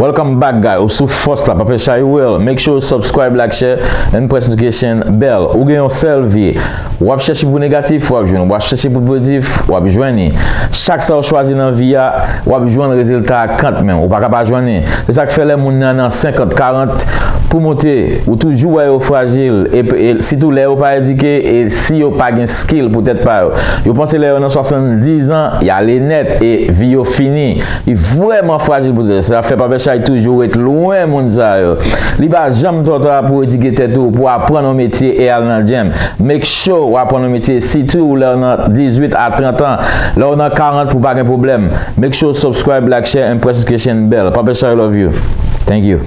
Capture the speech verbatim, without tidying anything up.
Welcome back, guys. Ou sou Fòs la, Papa Shy Will. Make sure you subscribe, like, share, and press notification bell. Ou gen yon sèl vi. W ap chèche pou negatif, w ap jwenn. W ap chèche pou pozitif, w ap jwenn li. Chak sa w chwazi nan vi a, w ap jwenn rezilta a kanmenm. Ou pa ka pa jwenn li. Se sa k fè lè moun nan nan senkant, karant, pou monte, ou toujou wè yo frajil. E, e sitou lè yo pa edike, e si yo pa gen skill pou tèt pa yo. Yo panse lè yo nan swasanndizan, y ale nèt, e vi yo fini. Li vrèman frajil pou tèt. Sa fè Papa Shy toujou ret lwen moun sa yo. Li pa janm twò ta pou edike tèt ou, pou aprann yon metye e al nan gym. Make sure w aprann yon metye, sitou lè w nan dizuit a trant an. Lè w nan karant pou pa gen pwoblèm. Make sure subscribe, like, share, and press notification bell. Papa Shy love you. Thank you.